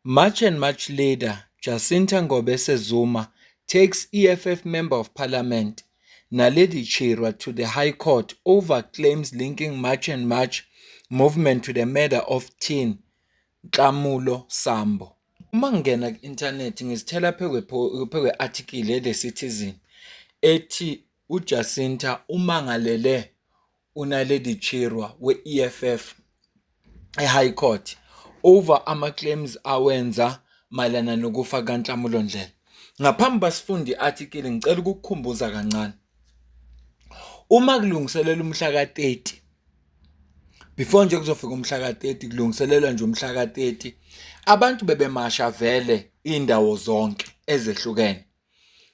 March and March leader Jacinta Ngobese Zuma takes EFF Member of Parliament Naledi Chirwa to the High Court over claims linking March and March movement to the murder of teen Nhlamulo Sambo. Uma ngingena ku-inthanethi ngizithela phekwe-article ye-The Citizen ethi uJacinta umangalele uNaledi Chirwa we-EFF e-High Court over ama-claims awenza mayelana nokufa kaNhlamulo Ndhlela. Ngaphambi basifunde i-article, ngicela ukukukhumbuza kancane. Uma kulungiselela umhla ka-30, before nje kuzofika umhla ka-30, kulungiselelwa nje umhla ka-30, abantu bebemasha vele indawo zonke ezehlukene.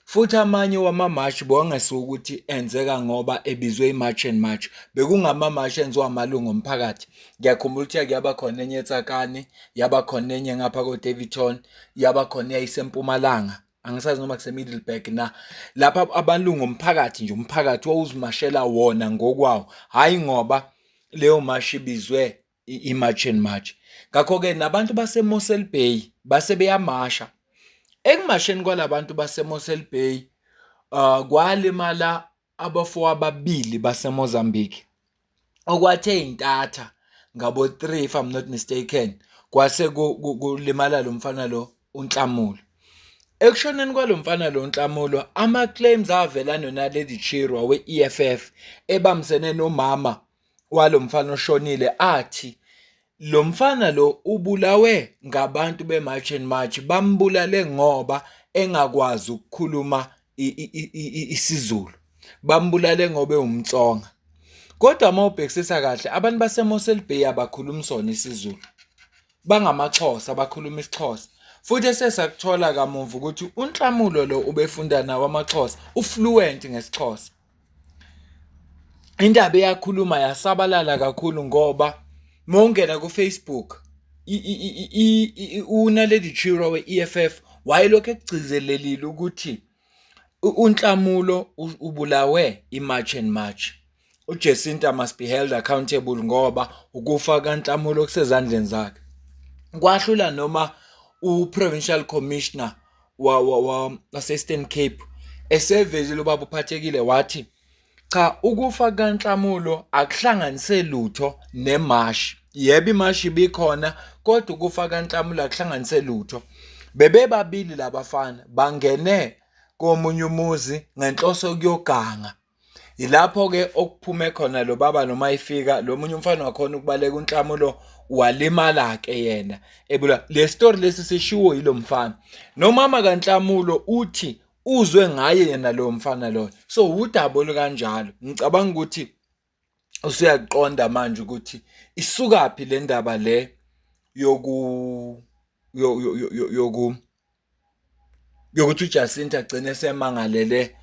Futhi amanye wamamashi bewangasuki ukuthi enzeka ngoba ebizwe i-March and March, bekungamamashi enziwa amalungu omphakathi. Ngiyakhumbula ukuthi yake yaba khona enye eTsakani, yaba khona enye ngapha ko-Daveyton, yaba khona eyayiseMpumalanga, angisazi noma kuse-Middelburg na. Lapha amalungu omphakathi nje, umphakathi wawuzimashela wona ngokwawo, hhayi ngoba leyo mashi ibizwe i-March and March. Ngakho-ke nabantu baseMossel Bay base beyamasha. Ekumasheni kwalabantu baseMossel Bay kwalimala abafo ababili baseMozambique okwathe intatha ngabo 3, if I'm not mistaken, kwase kulimala lo mfana lo uNhlamulo. Ekushoneni kwalo mfana lo Nhlamulo, ama-claims avela noNaledi Chirwa we-EFF ebambisene nomama walo mfana oshonile athi lo mfana lo ubulawe ngabantu be-March and March, bambulale ngoba engakwazi ukukhuluma isiZulu, bambulale ngoba ewumTsonga. Kodwa uma ubhekisisa kahle, abantu baseMossel Bay abakhulumi sona isiZulu, bangamaXhosa, bakhuluma isiXhosa. Futhi esesakuthola kamuva ukuthi uNhlamulo lo ubefunda nawo amaXhosa, ufluent ngesiXhosa. Indaba eyakhuluma yasabalala kakhulu ngoba mawungena ku-Facebook, uNaledi Chirwa we-EFF wayelokhu ekugcizelelile ukuthi uNhlamulo ubulawe i-March and March. UJacinta must be held accountable ngoba ukufa kaNhlamulo kusezandleni zakhe. Kwahlula noma u-Provincial Commissioner wase-Eastern Cape esevezile ubaba uphathekile wathi cha, ukufa kaNhlamulo akuhlanganise lutho nemashi. Yebo, imashi ibikhona, kodwa ukufa kaNhlamulo akuhlanganise lutho. Bebebabili labafana bangene komunye umuzi ngenhloso yokuyoganga. Yilapho-ke okuphume khona lo baba noma efika lo munye umfana wakhona ukubaleka, uNhlamulo walimala-ke yena ebula. Le story lesi sishiwo yilo mfana. Nomama kaNhlamulo uthi uzwe ngaye yena lowo mfana loyo. So udaba olukanjalo. Ngicabanga ukuthi usuyaqonda manje ukuthi isukaphi le ndaba le yoku yoku yokuthi uJacinta agcine semangalele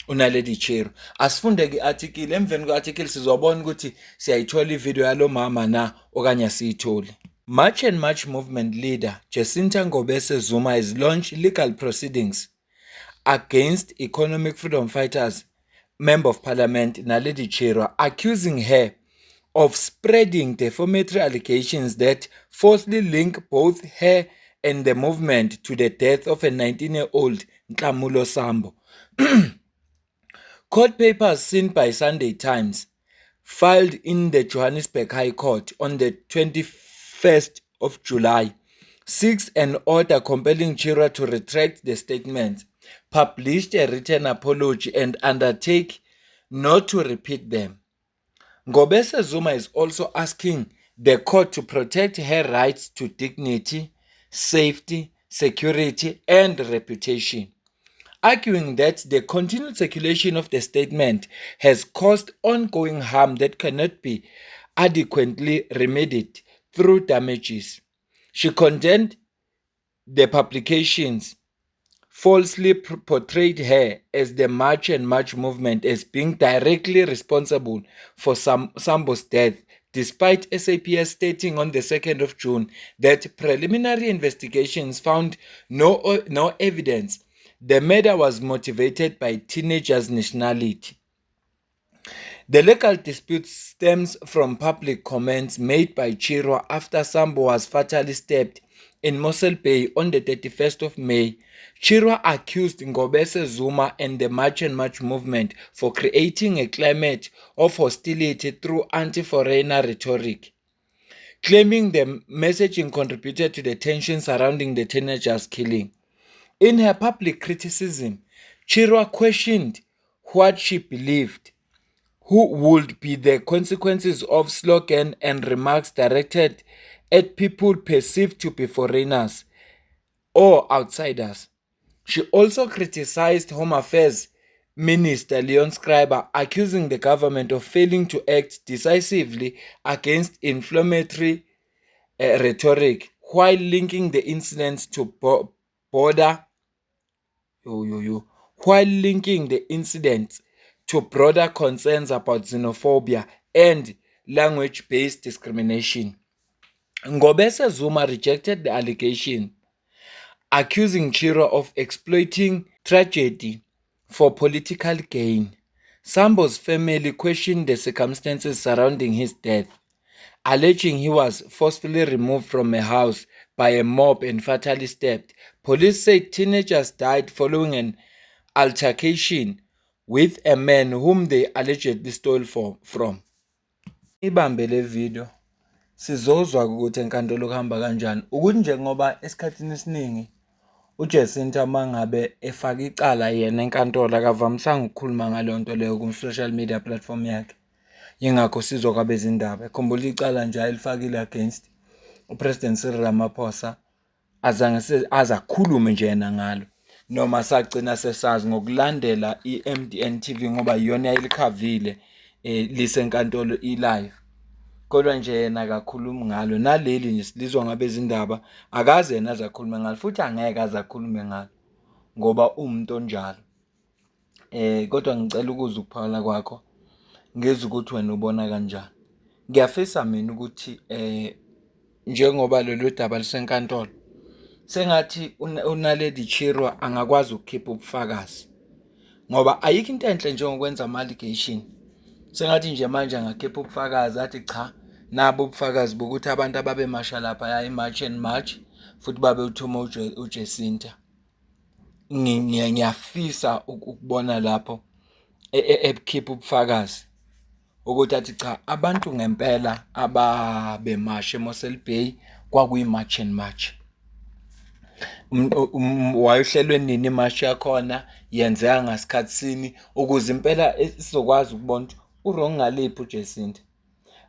uNaledi Chirwa. Asifunde ke i-article, emveni kwe-article sizobona ukuthi siyayithola ivideo yalo mama na okanye asiyitholi. March and March movement leader Jacinta Ngobese Zuma has launched legal proceedings against Economic Freedom Fighters Member of Parliament Naledi Chirwa, accusing her of spreading defamatory allegations that falsely link both her and the movement to the death of a 19-year-old Nhlamulo Sambo. Court papers seen by Sunday Times, filed in the Johannesburg High Court on the 21st of July, seeks an order compelling Chirwa to retract the statements, publish a written apology and undertake not to repeat them. Ngobese Zuma is also asking the court to protect her rights to dignity, safety, security and reputation, arguing that the continued circulation of the statement has caused ongoing harm that cannot be adequately remedied through damages. She condemned the publications falsely portrayed her as the March and March movement as being directly responsible for Sambo's death, despite SAPS stating on the 2nd of June that preliminary investigations found no evidence the murder was motivated by teenagers' nationality. The legal dispute stems from public comments made by Chirwa after Sambo was fatally stabbed in Mossel Bay on the 31st of May. Chirwa accused Ngobese Zuma and the March and March movement for creating a climate of hostility through anti-foreigner rhetoric, claiming the messaging contributed to the tension surrounding the teenager's killing. In her public criticism, Chirwa questioned what she believed who would be the consequences of slogan and remarks directed at people perceived to be foreigners or outsiders. She also criticized Home Affairs Minister Leon Schreiber, accusing the government of failing to act decisively against inflammatory rhetoric while linking the incidents to border yo, yo, yo, while linking the incidents to broader concerns about xenophobia and language-based discrimination. Ngobese Zuma rejected the allegation, accusing Chirwa of exploiting tragedy for political gain. Sambo's family questioned the circumstances surrounding his death, alleging he was forcefully removed from a house by a mob and fatally stabbed. Police said teenagers died following an altercation with a man whom they allegedly stole from. Ibambe le video sizozwa ukuthi enkantolo kuhamba kanjani ukuthi njengoba esikhathini esiningi uJacinta uma ngabe efaka icala yena enkantolo akavamisanga ukukhuluma ngaleyo nto leyo ku-social media platform yakhe. Yingakho sizwa kwabezindaba. Khumbula icala nje ayelifakile against uPresident Cyril Ramaphosa azange aze akhulume nje yena ngalo noma sagcina sesazi ngokulandela i-M_D_N T_V ngoba iyona eyayilikhavile lisenkantolo i-live. Kodwa nje yena akakhulumi ngalo naleli nje silizwa ngabezindaba akaze yena aze akhulume ngalo futhi angeke aze akhulume ngalo ngoba uwumuntu onjalo. Kodwa ngicela ukuzwa ukuphawula kwakho ngizwe ukuthi wena ubona kanjani. Ngiyafisa mina ukuthi njengoba lolu daba lusenkantolo sengathi uNaledi Chirwa angakwazi ukukhipha ubufakazi ngoba ayikho into enhle njengokwenza ama-allegation. Sengathi nje manje angakhipha ubufakazi athi cha nabo ubufakazi bokuthi abantu ababemasha laphaya i-March and March futhi babewuthuma uJacinta. Ngiyafisa ukubona lapho ebukhipha ubufakazi ukuthi athi cha abantu ngempela ababemasha eMossel Bay kwakuyi-March and March. Wayehlelwe nini imashi yakhona, yenzeka ngasikhathi sini ukuze impela sizokwazi ukubona ukuthi u-wrong ngaliphi uJacinta.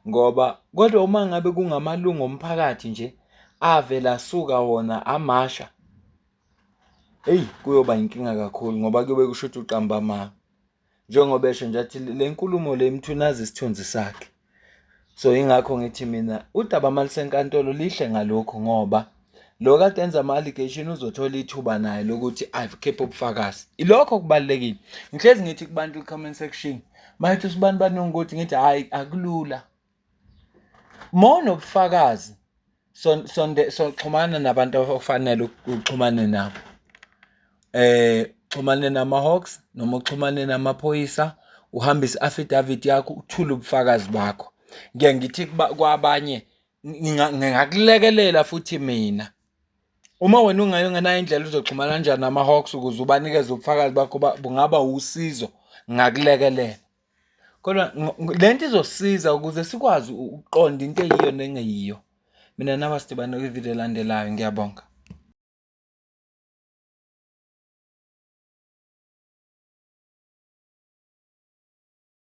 Ngoba kodwa uma ngabe kungamalungu omphakathi nje avele asuka wona amasha, eyi kuyoba inkinga kakhulu ngoba kuyobe kusho ukuthi uqamba amanga. Njengoba esho nje athi le nkulumo le imthunaza isithunzi sakhe. So yingakho ngithi mina udaba malisenkantolo lihle ngalokhu ngoba lo kade enza ama-allegation uzothola ithuba naye lokuthi akhiphe ubufakazi. Ilokho kubalulekile. Ngihlezi ngithi kubantu ku-comment section, mayethi usibani bani ukuthi ngithi hhayi akulula. Uma unobufakazi xhumana nabantu ofanele uxhumane nabo. Xhumane nama-Hawks noma uxhumane namaphoyisa, uhambise i-affidavit yakho uthule ubufakazi bakho. Ngiye ngithi kwabanye ngingakulekelela futhi mina. Uma wena ungenayo indlela uzoxhumana kanjani nama-Hawks ukuze ubanikeze ubufakazi bakho bungaba usizo, ngingakulekelela. Kodwa le nto izosisiza ukuze sikwazi ukuqonda into eyiyo nengeyiyo. Mina nawe sidibane kwividiyo elandelayo, ngiyabonga.